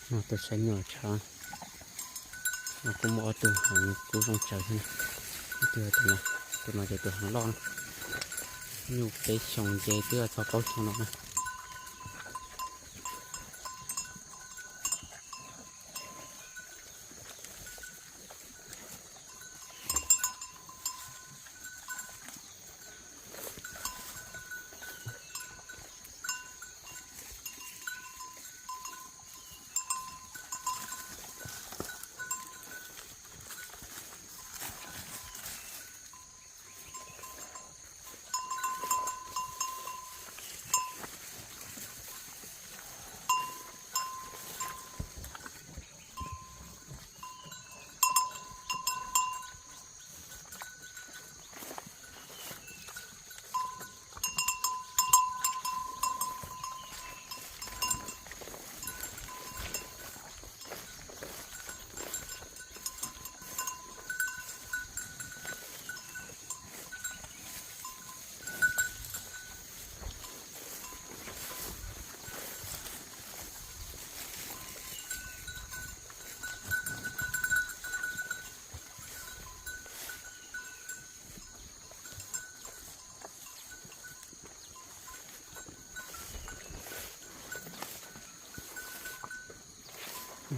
Tuaj saib nyuj tshav no kuj muaj ob tug heev kub zoo tsawv thiab. Ib tug tus no, tus no ces tus heev loj na. Nyuj peb xyoos nce twb txog plaub xyoos no na.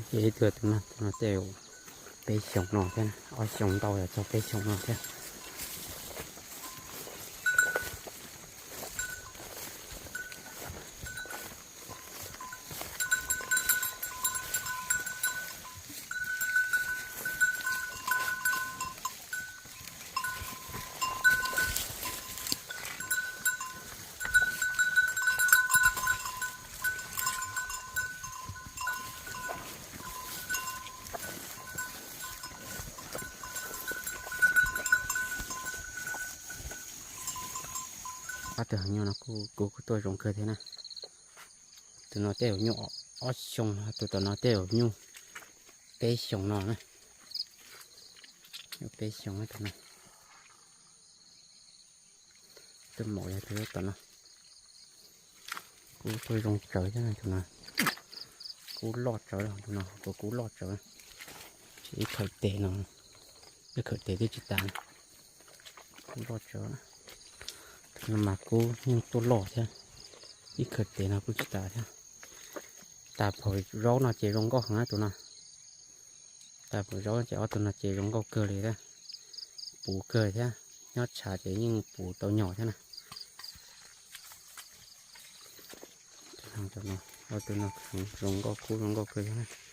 Ces ib tug tus no, tus no tej zaum peb xyoos no thiab, ob xyoos ntau los txog peb xyoos no thiab. Ob tug heev nyuj no kuj, kuj tuaj zoo kawg thiab na. Tus no tej zaum nyuj ob xyoos, tus tom no tej zaum nyuj peb xyoos no na. Nyuj peb xyoos tus no. Tus maum yog tus tom no. Kub tuaj zoo tsawv thiab tus no. Kub loj tsawv tus no, kub loj tsawv. Ib khawm tes no, ib khawm tes twb tsis tas. Kub loj tsawv. Tus no mas kub nyuj tuaj loj thiab, ib khawm tes no kuj tsis tas thiab. Tas phaum zaub no ces zoo nkauj heev tus no. Tas phaum zaub ces ob tug no ces zoo nkauj kawg li thiab. Puv kawg thiab, nyob tshav ces yeej puv tau nyom thiab na. Ob tug no zoo nkauj, kub zoo nkauj kawg thiab.